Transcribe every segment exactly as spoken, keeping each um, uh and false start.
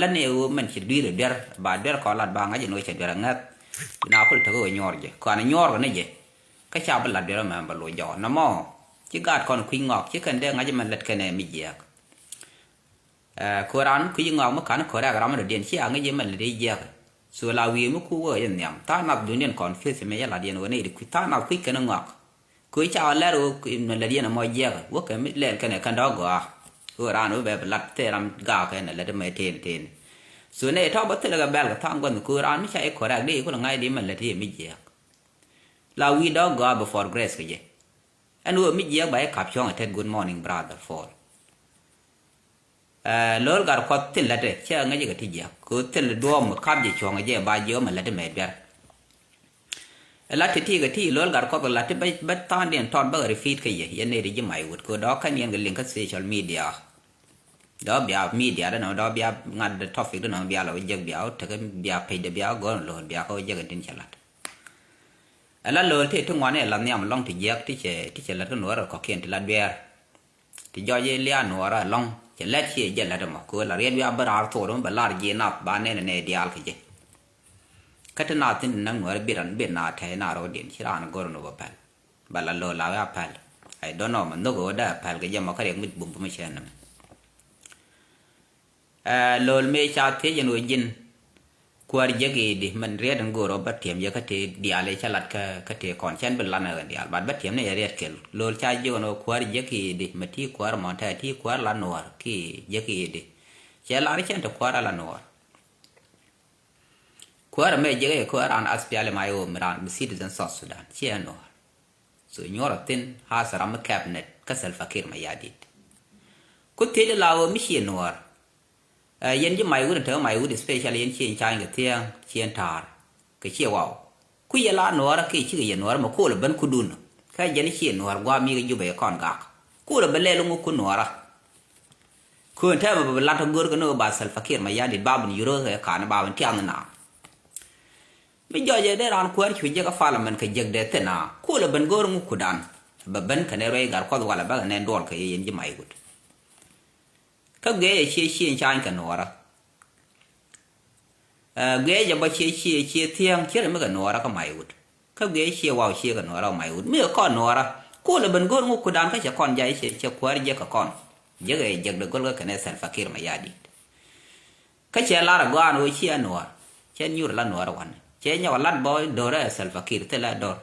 Lät ni ɣöö mɛn ci dui̱r ɛ duer ba duer kɔn lat ba ŋa̱c ɛn ɣöö cɛ duer ɛ ŋäth. Bi na kul tekɛ ɣöö nyuɔr jɛ kɔn nyuɔr kɛ ni jɛ. Kä ca bi lat duer ɛmɛ bɛ loc jɔɔk nɔmɔ. Ci gaat kɔn kui̱ ŋɔak ci kɛn dee ŋa̱c ɛmɛn lät kɛn ɛ mi jiääk. Ɛ, kɛ ɣöö raan mi kui̱ ŋɔak mi ka̱n kɔrɛk ram mi dɔ̱diɛn ci a ŋäc ɛmɛn lät i̱ jiääk. So la wi̱i̱ mi ku wee i̱ nhiam tha̱a̱ŋ nath duundiɛn kɔn fieth ɛmɛ yɛ lat yɛn ɣöö nɛy di kui̱ tha̱a̱ŋ nath kui̱ kɛn ŋɔak. Kɛ ɣöö ca ɣä lɛr ɣöö mɛ lät yɛn ɛmɔ jiɛkɛ wä kɛ mi lɛl kɛnɛ kɛn dɔ̱k gɔaa. Ɣöö raan wä bɛ bi lat thil ram gaak kɛn ɛ lät ɛmɛ tëën tëën. So nɛ tɔ̱ bä thilɛ kɛ bɛl kɛ tha̱a̱ŋ gua̱th kɛ ɣöö raan mi ca i̱ kɔrɛk di i̱ kulɛ ŋa̱c di mɛ lät i̱ mi jiɛk. La wi̱i̱ dɔ̱k gɔaa before grace kɛ jɛ. Ɛn ɣöö mi jiɛk ba i̱ kap cuɔ̱ŋ ɛ tɛt good morning brother Paul. Ɛ, lo̱l gat kuɔth thin lätdɛ cɛ ŋäcɛ kɛ ti jiäk kɛ thil duɔ̱ɔ̱m kap jɛ cuɔ̱ŋ jɛ ba jiɛ mɛ lätdɛ mɛ duer. Ɛ lat ti ti kɛ ti lo̱l gat kuɔth lat ti bä tha̱a̱ŋdiɛn tɔt bä kɛ repeat kä yɛ yɛn nɛy ti ji̱ may wut kɛ dɔ̱ kɛn yɛn kɛ liŋ kä social media. Dɔ̱ bia media dɛ nɔ dɔ̱ bia ŋa̱t dɛ topic dɛ nɔ bia lɔ wä jiäk bia wä tekɛ bia page dɛ bia wä gɔ̱r lo̱l bia kä wä jiäk ɛn tin cɛ lat. Ɛ la lo̱l tëë ti ŋuan ɛ la nhiam lɔŋ ti jiäk ti cɛ ti cɛ lät kä nuɔɔr ɛ kɔ̱kiɛn ti la dueer. Ti jɔc ɛ lia̱a̱ nuɔɔr ɛ lɔŋ cɛ lät ciɛ jɛ lät ɛmɔ kɛ ɣöö la riɛt wiaa bä raar thok ɛmɔ bɛ lar ji̱ nath ba nɛn ɛ nɛy diaal kɛ jɛ. Kä ti naath thi̱n ti näk nuɔɔr ɛ bit ran bit naath tɛy naar ɣöö diɛn ci raan ɛ go̱r ɛn ɣöö bɛ pɛl. Bɛ la lo̱l la wiaa pɛl. I don't know mɛ nhök ɣöö dee pɛl kɛ jɛ mɔ kä riɛk mi bum bum cɛ nɛmɛ. Ɛ, lo̱l mëë ca thiec ɛn ɣöö ji̱n kuäär jiäk i̱di mɛn riɛt ɛn go̱o̱r ɣöö bä tiɛm yɛ kä tëë diaal i̱ cä lat kä kä tëë kɔn cɛn bi lan ɛ ɣän diaal bat bä tiɛm ni yɛ riɛt kɛl lo̱l ca jiök ɛn ɣöö kuäär jiäk i̱di mɛ ti kuäär mɔn tɛɛ ti kuäär la nuɔɔr ki jiäk i̱di. Cɛ lar cɛn ti kuäär a la nuɔɔr. Kuäär ɛmɛ jiäk ɛ kuäär an aspiali ma i̱ ɣöö mi raan bi citizen South Sudan ciɛ nuɔɔr. So nyuɔrɔ thin has ram mi cabinet kä Salva Kiir Mayardit. Ku thiec la ɣöö mi ciɛ nuɔɔr. Ɛ, yɛn ji̱ may wut in te may wut especially yɛn ciɛ in cany kɛ thiäŋ ciɛ in ta̱a̱r kɛ ciɛ waw. Ku yɛ la nuɔɔrä kɛ cikɛ yɛ nuɔɔrä mɛ koolɛ ben kudun. Kä jɛn ciɛ nuɔɔr gua̱a̱ mi kɛ Jubɛ kɔn gak. Koolɛ ben lɛl ŋu ku nuɔɔrä. Köön tɛmɛ bɛ lat go̱r kɛ ni ba Salva Kiir Mayardit ba bin yurä kɛ kan ba bin tiaŋ na. Mi jɔc ɛ dee raan kuäär cu jek a parliament kɛ jek dee thin a kulɛ ben go̱o̱r ŋuk kudan. Bɛ ben kɛnɛ ruɛy gar kuɔth walɛ bäkɛ nɛn duɔl kɛ yɛ yɛn ji̱ may wut. Kä guiɛ yɛ cie cie cany kɛ nuɔɔrä. Ɛ, guiɛ jɛ bä cie cie cie thiäŋ cie rɛ mi kɛ nuɔɔrä kä may wut. Kä guiɛ cie waw cie kɛ nuɔɔrä kɛ may wut mi kɛ kɔn nuɔɔrä. Kulɛ ben go̱o̱r ŋuk kudan kä cɛ kɔn jay cɛ kuäär jek kɛ kɔn. Jek ɛ jek dee go̱l kä kɛnɛ Salva Kiir Mayardit. Kä cɛ lar a gɔaan ɣöö ciɛ nuɔɔr cɛ nyuur la nuɔɔr wan cɛ nyɔk lat bɔ do̱rɛ Salva Kiir thilɛ dor.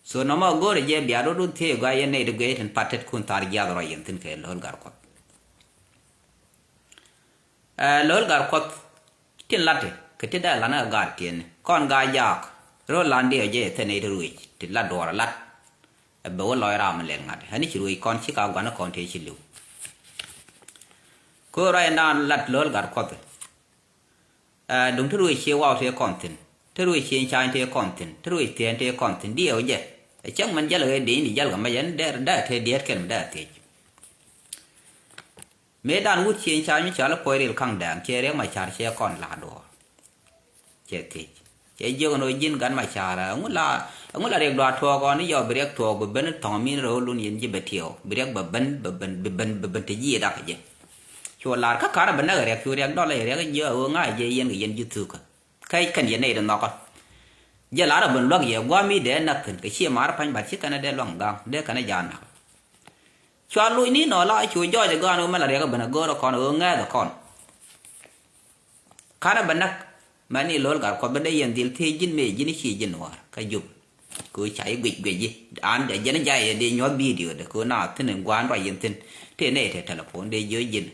So nɔmɔ go̱o̱rɛ jɛ bia rot wun thiee gɔaa yɛn nɛy ti guiɛ tin patet kun thar jiath rɔ yɛn thin kɛ lo̱l gar kuɔth. Ɛ lo̱l gar kuɔth tin lati kɛ ti dee lan ɛ gaat tiɛni kɔn gaa jaak. Ro̱l lan diɛ jɛ thɛ nɛy ti ruec ti la duɔɔr lat. Ɛ bɛ wä lɔc ram lɛl ŋa̱t ɛ ni ci ruec kɔn ci ka gua̱n kɔn tëë ci li̱w. Köör ruac naan lat lo̱l gat kuɔth. Ɛ duŋ te ruëë cie waw tëë kɔn thi̱n te ruëë cie ca̱ny tëë kɔn thi̱n te ruëë thieen tëë kɔn thi̱n diɛɛw jɛ. Ɛ cäŋ mɛn jäl ɣee di̱i̱n i̱ jäl kɛ mɛc ɛn dɛɛr dɛɛr tëë diɛɛt kɛn mi dɛɛr thiec. Mëë dan wut cie ca̱ny mi cɔal i̱ puɔc ril ka̱ŋ dɛɛŋ cie riɛk ma ca̱r cie kɔn la̱a̱ duɔɔr. Cɛ thiec cɛ jiök ɛn ɣöö ji̱n gat ma ca̱r ɛŋu la ɛŋu la riɛk duaar tuɔɔk ɣɔn i̱ yɔɔk bi riɛk tuɔɔk bi ben thɔ̱ŋ min rɛw lun yɛn ji̱ bɛ tiɛɛw bi riɛk bɛ ben bɛ ben bi ben bi ben te ji̱ i̱ dak jɛ. Cu lar kä ka̱rä bɛ näk riɛk cu riɛk dɔl riɛk ji̱ ɣöö ŋa̱c jɛ yɛn kɛ yɛn ji̱ thukä. Kä kɛn yɛn nɛy ti nhɔkä. Jɛ lar ɛ ben luäk yɛ gua̱a̱m i̱ dee näk thi̱n kɛ ciɛ maar pa̱ny bat ci kɛn ɛ dee luäŋ ga̱a̱ŋ dee kɛn ɛ ja̱a̱n näk. Cua loc ni nɔ la cu jɔɔc ɛ gɔaan ɣöö mɛ la riɛk ɛ ben ɛ go̱o̱r ɛ kɔn ɣöö ŋɛɛth ɛ kɔn. Ka̱n ɛ bɛ näk mɛn i̱ lo̱l gat kuɔth bä dee yɛn dhil thiec ji̱n mëë ji̱n i̱ ci ji̱n wäär kä jup. Kɛ ɣöö ca i̱ guic guic i̱ an dee jɛn i̱ jay ɛ dee nyuɔ̱th bidio dee kɛ ɣöö na thi̱n in gua̱a̱n ruac yɛn thi̱n tëë nɛy tëë telephone dee jiö ji̱n.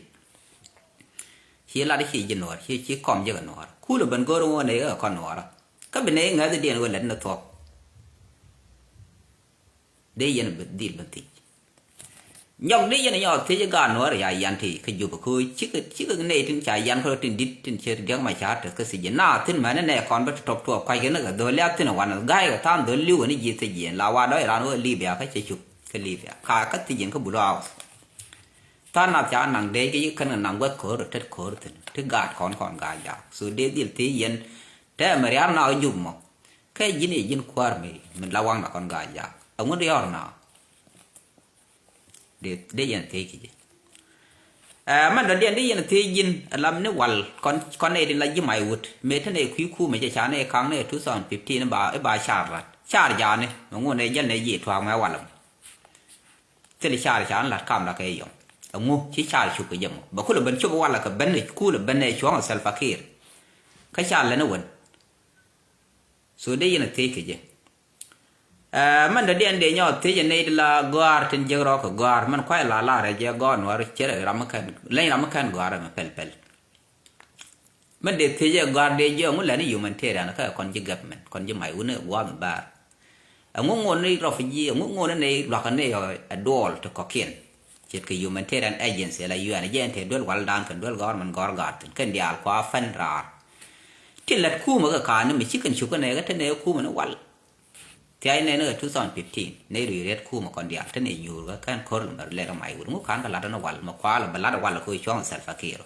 Ci lat i̱ ci ji̱n wäär ci ci kɔm jek ɛ nuɔɔr kulɛ ben go̱o̱r ŋuɔ̱n nɛy ɛ kɔn nuɔɔrä. Kä bi nɛy ŋäth i̱diɛn ɣöö lät ni thuɔ̱k. Dee yɛn bi dhil ben thiec. Nyɔk dee yɛn nyɔk thiec gaat nuɔɔr ya yan ti kä jup kä cikɛ cikɛ nɛy tin ca yan kä tin dit tin cɛ diɛk ma ca tet kä thiec na thin mɛn nɛ kɔn bä ti tɔp tuɔɔk kuac kɛ ni kɛ dhol ya thin wan ga̱a̱c kɛ than dhol li̱w kɛ ni ji̱ thiec yɛn la wa dɔc ran wä Libya kä cɛ cup kä Libya ka kä thiec yɛn kä bulu aw. Than na ca naŋ dee kɛ yi kɛn kɛ naŋ gua̱th ko̱r tet ko̱r thin ti gaat kɔn kɔn gaat jak so dee dhil thiec yɛn. Tɛ mɛ riar na jup mɔ kɛ ji̱n i̱ ji̱n kua̱r mi mi la waŋ na kɔn gaat jak ɛŋun riɔr na. Dee dee yɛn thiec kɛ jɛ. Ɛ mɛn dɔ̱diɛn di yɛn thiec ji̱n ɛ lam ni wal kɔn, kɔn nɛy di la ji̱ may wut mëë te nɛy kui̱ kuumɛ jɛ ca nɛy ka̱ŋ nɛy two thousand fifteen i̱ ba, i̱ ba car lat car jaani mɛ ŋun nɛy jäl nɛy ji̱ tuaak mɛ wal ɛmɔ. Thil car ca ni lat kam la kɛ yɔŋ ɛŋu ci car cuk kɛ jɛ mɔ bɛ kulɛ ben cop wal kɛ ben kulɛ ben nɛy cuɔ̱ŋ ɛ Salva Kiir. Kä car lɛ ni wen. So dee yɛn a thiec kɛ jɛ. Ɛ mɛn dɔ̱diɛn dee nyɔk thiec ɛ nɛy di la gɔ̱a̱r tin jiäk rɔɔk kɛ gɔ̱a̱r mɛn kuay la lar ɛ jɛ gɔ̱a̱r nuɔr cɛ rɛ ram mi kɛn leny ram mi kɛn gɔ̱a̱r ɛmɛ pɛl pɛl. Mɛn dee thiec ɛ gɔ̱a̱r dee jɛ ɛŋu lɛni humanitarian kä kɔn ji̱ government kɔn ji̱ may wuni ɛ gua̱a̱th mi baar. Ɛŋu ŋuɔni refugee ɛŋu ŋuɔni ni luakä ni ɛ duɔl ti kɔkiɛn. Ce̱tkɛ humanitarian agency la U N jɛ ɛn te duel waldan kɛn duel government gɔ̱r gaathin kɛn diaal kua fɛn raar. Ti lät kumä kɛ ka̱a̱ni mi cikɛn cupä nɛ kɛ te nɛ kumä ni wal. Thia̱c nɛ ni kɛ two thousand fifteen nɛ ri riet kumä kɔn diaal te nɛ nyuur kɛ kɛn ko̱r lɛ mɛ lɛt kɛ may wut ŋu ka̱n kɛ lat ni wal mɛ kua lɛ bɛ lat wal kɛ cuɔ̱ŋ Salva Kiir.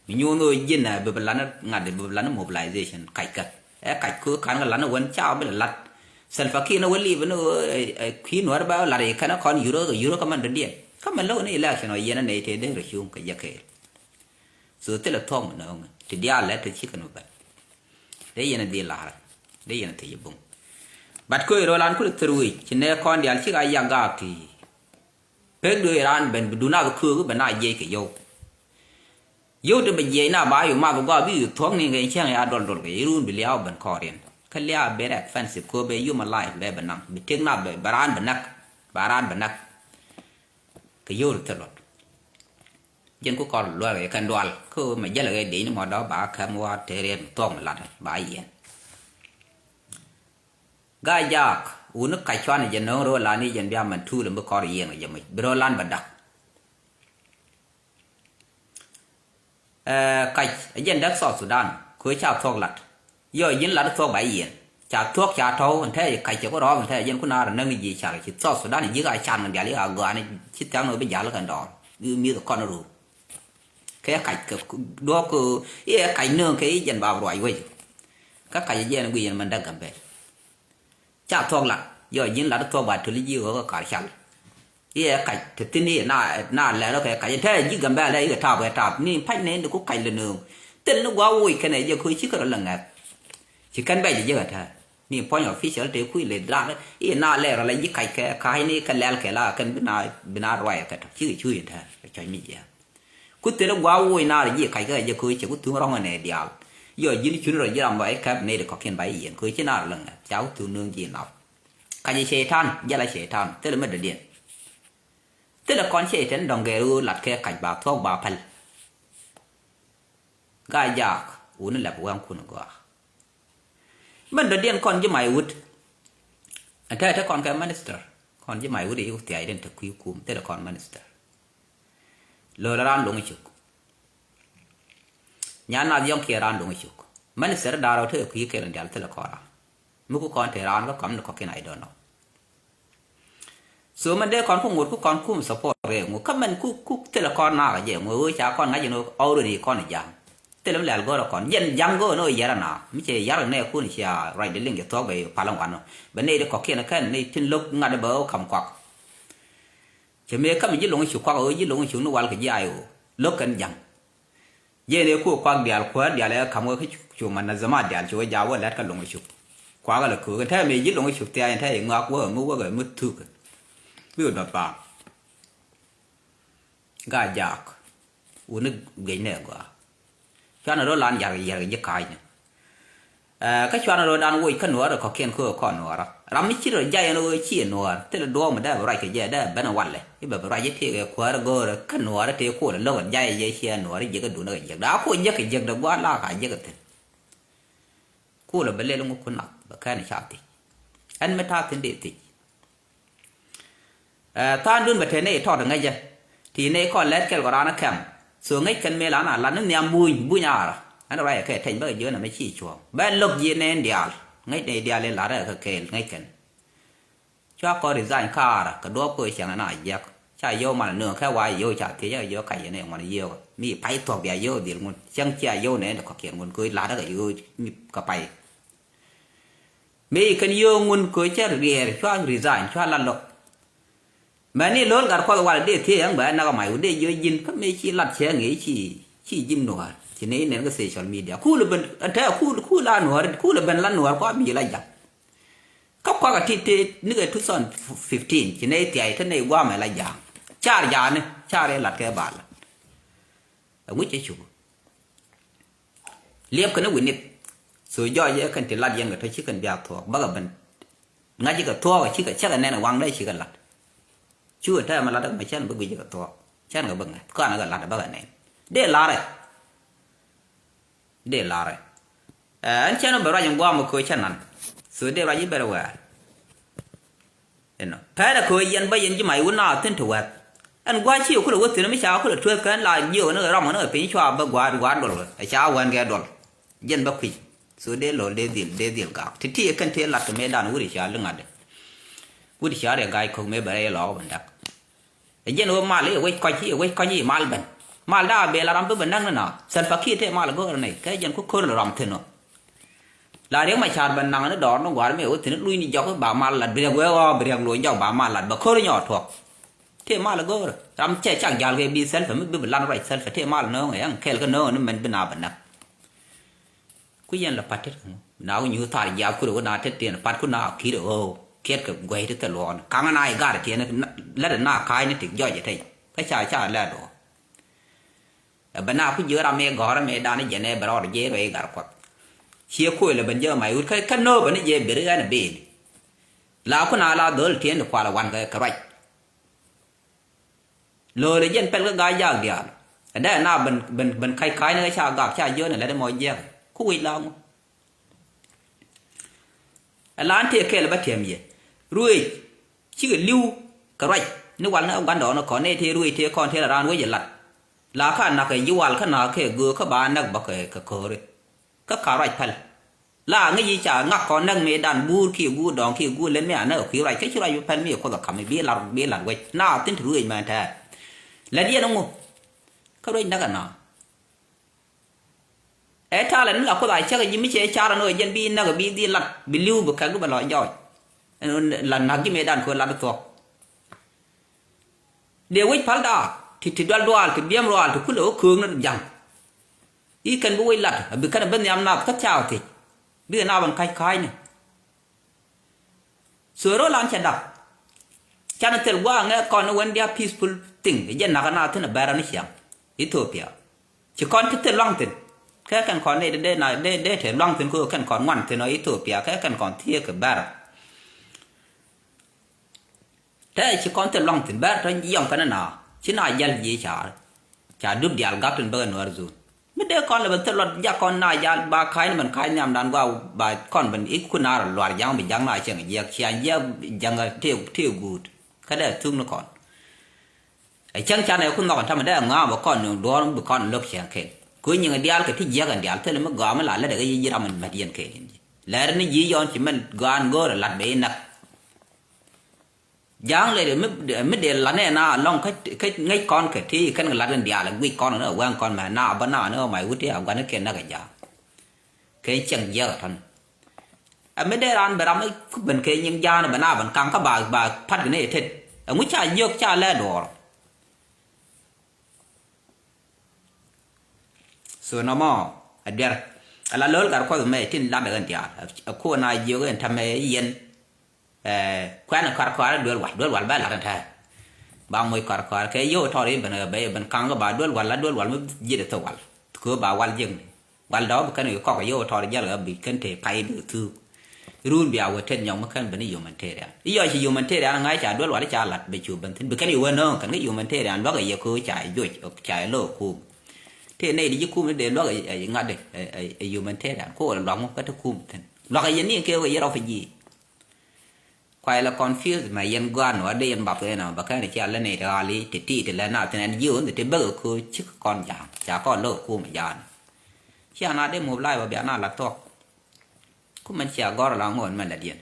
Mi nyuur ni ji̱n ɛ bi bi lat ni ŋa̱t bi bi lat ni mobilization kac kɛ. Ɛ kac kɛ ka̱n kɛ lat ni wen ca bi lɛ lat. Salva Kiir ni wä li̱i̱p ni ɛ kui̱ nuɔ̱r bɛ lat i̱ kɛn kɔn yurä kɛ yurä kä mɛn dɔ̱diɛn kä mɛn lo̱k ni election ɔ yɛn ni nɛy tëë dee rɔ cuŋ kɛ jɛ kɛɛl. So thilɛ thuɔ̱k mi nööŋ ti diaal lɛ ti cikɛ ni bɛ. Dee yɛn dhil la̱rä dee yɛn thiec buŋ. But kööc rööl an kulɛ thir wi̱c ci nɛɛ kɔn diaal cik a yak gaak ti. Pek duee raan ben bi dun a bi köök bɛ na jiɛc kɛ yio̱w. Yio̱w ti bɛ jiɛc na ba yu ma bi gɔaa bi yu thuɔ̱k ni kɛ cäŋ ya dɔl dɔl kɛ iruun bi liaw ben kɔɔriɛn kä liaw ben expensive köök bɛ human life bɛ bɛ naŋ bi tek na bɛ bɛ raan bɛ näk. Ba raan bɛ näk. Kɛ yio̱w ti thil luɔt. Jɛn ku kɔr luɛk kɛ kɛn dual kä mɛ jälɛ kɛ dec ni mɔ dɔ̱ ba kɛm wa te riɛt mi thuɔ̱k mi lat ba yiɛn. Gaa jaak wuni kac cuan jɛ no̱o̱ŋ ro̱o̱ lan i̱ jɛn bia mɛn tuul in bi kɔr yiɛn kɛ jɛ mec bi ro̱o̱ lan bɛ dak. Ɛɛ kac ɛ jɛn däk South Sudan kɛ ca thuɔ̱k lat. Yɔ ji̱n lat thuɔ̱k ba yiɛn ca thuɔ̱k ca tɔ̱w ɛn tɛɛ kac cɛ ku rɔɔk ɛn tɛɛ jɛn ku naar näk ni ji̱ car ci South Sudan ji̱ ka can kɛ dial i̱ ka gɔaa ni ci thia̱k ni bi jal kɛn dɔɔr. I̱ mi̱th kɔn ruur. Kɛ kac kɛ duɔ̱ɔ̱k i̱ ɛ kac nööŋ kɛ i̱ jɛn ba ruac wec. Kä kac ɛ jɛn guic yɛn mɛn däk Gambɛl. Ca thuɔ̱k lat yɔ ji̱n lat thuɔ̱k ba töli ji̱ ɣöö kä kar cal. I̱ ɛ kac te thi̱n i̱ na na lɛr ɔ kɛ kac ɛn tɛɛ ji̱ Gambɛl ɛ i̱ kɛ taap kɛ taap ni pa̱ny nɛn di ku kac lɛ nööŋ. Thil ni gua̱a̱k woc kɛn ɛ jɛ köö ci kärɔ lɛ ŋɛ̈th. Ci kɛn bɛc jɛ jek ɛ tɛɛ ni puɔ̱ny official tëë kui̱ lɛ drak i̱ na lɛr ɔ lɛ ji̱ kac kɛ ka̱c ni kɛ lɛl kɛ la kɛn bi na bi na ruac ɛ kɛ tɔ cikɛ cuc ɛ tɛɛ ɛ cuɔ̱c mi jiɛɛk. Ku thilɛ gua̱a̱k woc naar ji̱ kac kä kɛ jɛ köö cɛ ku thuŋ rɔ̱ŋ ɛnɛ diaal. Yɔ ji̱n cuni rɔ ji̱ ram bä i̱ kɛp nɛy di kɔ̱kiɛn ba i̱ yiɛn köö ci naar lä ŋɛ ca ku thuŋ nööŋ ji̱ nap. Kac i̱ cɛytan jɛl a cɛytan thilɛ mi dɔ̱diɛn. Thilɛ kɔn cɛytan dɔ̱ŋ gɛɛr ɣöö lat kɛ kac ba thuɔ̱k ba päl. Gaa jaak wuni lɛp wɛŋkun gɔaa. Mɛn dɔ̱diɛn kɔn ji̱ may wut. Ɛn tɛɛ te kɔn kɛ minister kɔn ji̱ may wut i̱ thia̱a̱c den te kui̱ kum thilɛ kɔn minister. Lo̱l raan lo̱ŋ cuk. Nyan nath yɔ̱ŋ kiɛ raan lo̱ŋ cuk. Mɛn sɛr da̱r rɔ te kui̱ kɛl in dial thilɛ kɔn raan. Mi ku kɔn te raan kä kɔn ni kɔ̱kiɛn I don't know. So mɛn dee kɔn ku ŋot ku kɔn kum support rɛ ŋu kä mɛn ku ku thilɛ kɔn nakä jɛ ŋu ɣöö ca kɔn ŋa̱c in already kɔn ja̱ŋ. Thilɛ mi lɛl go̱rɛ kɔn jɛn ja̱ŋ go̱o̱n ɣöö yɛr ana mi cɛ yar nɛ kun cia ruacdɛ liŋ jɛ thuɔ̱k bɛ pal ŋuan ɔ bɛ nɛy di kɔ̱kiɛn kɛn nɛy tin lo̱k ŋa̱t bɛ ɣöö ka̱m kuak. Cɛ mëë käm ji̱ lo̱ŋ cuk kuak ɣöö ji̱ lo̱ŋ cuk ni wal kɛ ji̱ I O lo̱k kɛn ja̱ŋ. Jiɛn ëë kuɔ kuak diaal kuäär diaal ɛ ka̱m wä kä cu manazamat diaal cu wä jaak wä lät kä lo̱ŋ cuk. Kuak ala köök ɛn tɛɛ mëë ji̱ lo̱ŋ cuk thia̱a̱c ɛn tɛɛ i̱ ŋɔak wä mi wäk ɛ mi thuk. Mi wä dɔth baaŋ. Gaa jaak wuni guic nɛ gɔaa. Cuanɛ rɔ lan ya̱r ya̱r ji̱ ka̱a̱cni. Ɛ kä cuanɛ rɔ dan woc kä nuɔɔr kɔ̱kiɛn kä kɔn nuɔɔrä ram mi ci rɔ jay ɛn ɣöö ci nuɔɔr thilɛ duɔɔk mi dee bi ruac kɛ jɛ dee ben walɛ i̱ bɛ bi ruac i̱ tëëk ɛ kuäärä go̱o̱rä kä nuɔɔrä tëë kolɛ lo̱k jay jɛ ciɛ nuɔɔrä jiäk ɛ duundä kɛ jiäk daa ko jiäk kɛ jiäk dee gua̱a̱r la ka jiäk ɛ thi̱n. Kolɛ bɛ lɛl ŋu kun nath bɛ kɛn ca thic. Ɛn mi ta̱a̱ thi̱n dee thic. Ɛ tha̱a̱ŋdun bɛ te nɛy tɔt ŋäcä ti nɛy kɔn lɛt kɛl kɔ raan kɛm. So ŋäc kɛn mëë la na lat ni nhiam buny buny aarä ɛn ruac kɛ tɛny bä kɛ jiön ɛmɛ ci cuɔ̱ɔ̱ŋ bɛ lo̱k ji̱ nɛn diaal ŋäc nɛy diaal in lat rɛ kɛ kɛɛl ŋäc kɛn. Cua kɔn resign kaarä kɛ duɔ̱ɔ̱p kɛ cäŋ na jiäk ca yio̱w man nööŋ kɛ wa yio̱w ca thiec kɛ yio̱w kac yɛn ɛ ŋuɔ̱n yio̱w mi pay thuɔ̱k bia yio̱w dhil ŋun cäŋ cia yio̱w nɛn kɛ kɔ̱kiɛn ŋun kɛ lat rɛ kɛ yio̱w kɛ pay. Mëë kɛn yio̱o̱ŋun kɛ cä riɛɛr cua resign cua la lo̱k. Mɛni lo̱l gat kuɔth wal dee thiee yäŋ bɛ näk a mac wä dee jiö ji̱n kä mëë ci lat cɛ ŋi̱i̱c ci ci ji̱n nuäär ci nɛy nɛn kä social media. Kulɛ ben ɛn tɛ kul kul a nuäär kulɛ ben la nuäär kua bi la ja̱ŋ. Kä kuak a ti ti nikɛ two thousand fifteen ci nɛy thiay te nɛy guamɛ la ja̱a̱ŋ. Car ja̱a̱ni car yɛ lat kɛ bal. Ɛŋu cɛ cuk liɛp kɛn wi̱nith. So jɔɔc ɛ kɛn ti lat yɛn kɛ tɔ ci kɛn bia thuɔɔk bäkɛ ben. Ŋa̱c cikɛ thuɔɔk cikɛ cäkɛ nɛn waŋdɛ cikɛ lat. Cukɛ tɛmɛ lat mɛ cɛn bä guic kɛ thuɔɔk cɛn kɛ bä ŋa̱c kɔn kɛ lat bäkɛ nɛn. Dee larɛ dee larɛ. Ɛn cɛn bɛ ruac in guam kɛ cɛ nan. So dee ruac i̱ bɛrɛ wɛɛr. Inɔ pɛrɛ kɛ ɣöö yɛn bä yɛn ji̱ mac wun na thi̱n ti wɛth. Ɛn gua̱a̱c ci kulɛ wä thi̱n mi ca kulɛ tueeth kɛn la jiök ni ram ni piny cua bä gua̱a̱r gua̱a̱r duɔl ɛ ca wɛn kɛ duɔl. Jɛn bä kui̱c. So dee lo̱l dee dhil dee dhil gak ti ti kɛn ti lat kɛ mëë dan wut i̱ ca liŋ adɛ. Wut i̱ ca riɛ ga̱a̱c ko̱k mëë bɛ rɛy lɔɔk bɛ näk. Ɛ jɛn ɣöö mal i̱ wec kɔc i̱ wec kɔc i̱ mal ben. Mal daa bɛ la ram bi bɛ näk ni na Salva Kiir tëë mal go̱o̱r ni kɛ jɛn ku ko̱r ni ram thi̱n ɔ. La Riek Machar bɛ naŋ ni dɔɔr ni gua̱r mi wä thi̱n luny ni jɔk ba mal lat bi Riek wee ɣɔɔ bi Riek luny jɔk ba mal lat bɛ ko̱r nyɔɔt tuɔk. Tëë mal go̱o̱r ram cɛ cak jal kɛ bi Salva mi bi bi lan ruac Salva tëë mal nööŋ ɛn kɛl kä nööŋ ni mɛn bi na bɛ näk. Ku yɛn la pat tet kä ŋu na ku nyuuth thar jiath kurɛ wä na tet tiɛn pat ku na ki̱t ɛ ɣöö kiɛt kɛ guɛy ti thil luɔɔn kaŋä na i̱ gar tiɛn lät ɛ na ka̱a̱cni ti jɔc ɛ tec kä ca ca lɛt ɔ. Ɛ bɛ na ku jiö ram mëë gɔ̱rä mëë dan jɛn ɛ bɛ rɔɔd jiɛ rɔy gar kuɔth. Ciɛ kuël ɛ ben jɛ mac wut kä kä nööpä ni jɛ beri ɣän ɛ ben. La ku na la dhöl tieen ti kual ɛ wan kɛ kɛ ruac. Lo̱o̱l ɛ jɛn pɛl kä ga̱a̱c jaak diaal ɛ dee na ben ben ben ka̱c ka̱a̱cni kä ca gak ca jiöön ɛ lät ɛ mɔ jiɛk ku wi̱c la ŋu. Ɛ la ɛn tëë kɛɛl ɛ bä tiɛm yɛ ruëëc cikɛ li̱w kɛ ruac ni wal ni gua̱ndɔɔŋni kɔn nɛy tëë ruëëc tëë kɔn tëë la raan wec ɛ lat. La ka na̱k kɛ ji̱ wal kä na̱k kɛ göök kä ba näk bä kɛ kɛ kööri. Kä ka ruac päl la ŋäc yi ca ŋak kɔn näk mëëdan guur kiɛ guur dɔ̱ŋ kiɛ guur lät mi a näk kɛ kui̱ ruac kä ci ruac bä päl mi kuoth ɛ ka̱m bi lar bi lar wec na thi̱n ti ruëëc mɛn tɛɛr. Lät yɛn ŋu kä ruëëc näk ɛ na̱k. Ɛ talɛ ni la kuoth a cäk ji̱ mi cɛ car ɛn ɣöö jɛn bi näk bi dhil lat bi li̱w bi kɛk di bɛ lɔ jɔɔc. La na̱k ji̱ mëëdan kɛ ɣöö lat di thuɔ̱k. Dee wec päl daak ti ti dual duaal ti biɛm ruaal ti kulɛ wä köök ni ja̱ŋ. I̱ kɛn bi wec lat a bi kɛn a bi nhiam nath kä thiaak thiec bikɛ naap ɛn ka̱c ka̱a̱cni. So ro̱o̱lan cɛ dak. Canɛ thil gua̱a̱ ŋɛk kɔn ni wen dia peaceful thing ɛ jɛ nakä na thi̱n ɛ bɛr ɛn ciaŋ Ethiopia. Ci kɔn ti thil luaŋ thi̱n kɛ kɛn kɔn ni dee na dee dee te luaŋ thi̱n kɛ kɛn kɔn ŋuan thi̱n ɔ Ethiopia kɛ kɛn kɔn thieek kɛ bɛr. Tɛ ci kɔn thil luaŋ thi̱n bɛr tɔ yɔm kɛn na ci na jäl ji̱ ca̱r. Ca dup diaal gak tin bäkɛ nuäär zon. Mi dee kɔn lɛ ben thil luɔt jak kɔn na jal ba ka̱ny ni ben ka̱ny nhiamdan gua ba kɔn ben i̱ kun na rɔ luar ja̱ŋ bi ja̱ŋ na cieŋ jiɛk cia jiɛk ja̱ŋ tëë tëë guut. Kä dee thuk ni kɔn. Ɛ cäŋ canɛ kun nhɔk ɛn tamɛ dee ŋa̱a̱m bɛ kɔn duɔ̱ɔ̱r bi kɔn lo̱k cieŋ ken. Ku nyiŋ diaal kɛ ti jiɛk ɛn diaal thilɛ mi gɔaa mi la lätdɛ kɛ yic ji̱ ram ɛn mät yɛn ken in ji̱. Lɛr ni ji̱ yɔn ci mɛn gɔaa ɛn go̱o̱r ɛ lat bɛ i̱ näk. Ja̱a̱ŋ lɛ mi mi dee la nɛ na lɔŋ kä kä ŋäc kɔn kɛ ti kɛn kɛ lat in diaal guic kɔn ni wɛŋ kɔn mɛ na bä na ni ɣä mac wut ti a gua̱n ni kɛn näk a ja̱a̱ŋ. Kɛ cieŋ jiɛk a tɔn a mi dee raan bɛ ram mi ben kɛ nyiŋ ja̱a̱ŋ bɛ na ben kaŋ kä ba ba pat gɛ ni tet a ŋuc ca jiök ca lɛ duɔɔr. So nɔmɔ a duer a la lo̱l gat kuɔth mɛ tin lat ɣän diaal a kuɔ na jiök in tamɛ yɛn. Kuɛn kar kar duel wal duel wal bɛ lat in tɛ ba moc kar kar kɛ yio̱w tɔr i̱ ben bɛ ben kaŋ ba duel wal la duel wal mi ji̱t thok wal. Kö ba wal jiäkni wal dɔ̱k bi kɛn kɔk yio̱w tɔr jiɛl ɣä bi kɛn te pay bi thuk. Run bia wä tet nyɔk mi kɛn ben i̱ humanitarian i̱ yɔc ci humanitarian ŋa̱c ca duel wal i̱ ca lat bɛ cu ben thin bi kɛn i̱ wä nööŋ kɛn kä humanitarian luäk i̱ yɛ kö ca i̱ joc ca i̱ lo̱k kum. Tëë nɛy di ji̱ kum ni dee luäk ɛ ŋa̱t ɛ humanitarian ko wä luaŋ kä te kum thi̱n luakä yɛn ni kɛ wä yɛ refugee. Kuay la confuse mɛ yɛn gua̱a̱n wä dee yɛn bap kɛ nɔ bä kɛn cia lä nɛy ti ɣali ti ti ti lɛ na thi̱n ɛn ji̱ wä ni ti bäk ɛ ko cik kɔn ja̱a̱n ca kɔn lo̱k kum ja̱a̱n. Cia na dee mop lai wä bia na la thuɔk. Ku mɛn cia gɔr la ŋuɔn mɛ la diɛn.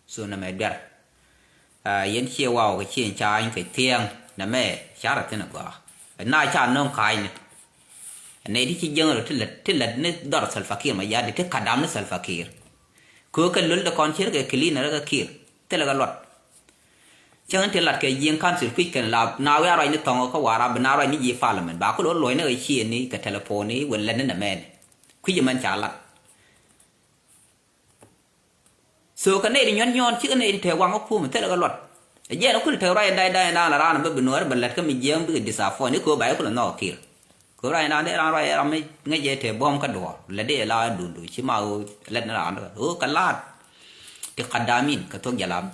So nɛmɛ duer. Yɛn ciɛ waw kɛ ciɛ ca̱a̱ny kɛ thiɛŋ nɛmɛ carɛ thin agɔaa. Na ca no̱ŋ ka̱a̱cni. Nɛy ti ci jiäŋ rɔ ti lät ti lät ni dhɔr Salva Kiir Mayardit ti ka̱dam ni Salva Kiir. Köökɛ lol de kɔn cier kɛ clean rɛ kɛ Kiir thilɛ kɛ luɔt. Cäŋ ti lat kɛ Jiɛŋ council kui̱c kɛn la na wiaa ruacni thɔŋ kä Warap bi na ruacni ji̱ parliament ba ku lo̱r luɔ̱cni kɛ ciëëni kɛ telephone ni wën lɛtni nɛ mɛn. Kui̱c mɛn ca lat. So kɛ nɛy ti nyuɔ̱n nyuɔ̱n cikɛ nɛy ti te waŋ kä kum thilɛ kɛ luɔt. Ɛ jiɛn kul te ruac da̱c da̱c na la raan bä bi nuɔ̱ɔ̱r bä lät kä mi Jiɛŋ bikɛ disappoint ni kɛ ɣöö ba jɛ kul nhɔk kir. Kɛ ɣöö ruac na dee raan ruac ram mi ŋäc jɛ te buɔ̱m kä duɔ̱ɔ̱r lät dee la dundu ci ma ɣöö lät ni raan ɣöö kɛ laat. Ti kadamin kɛ thok jalam.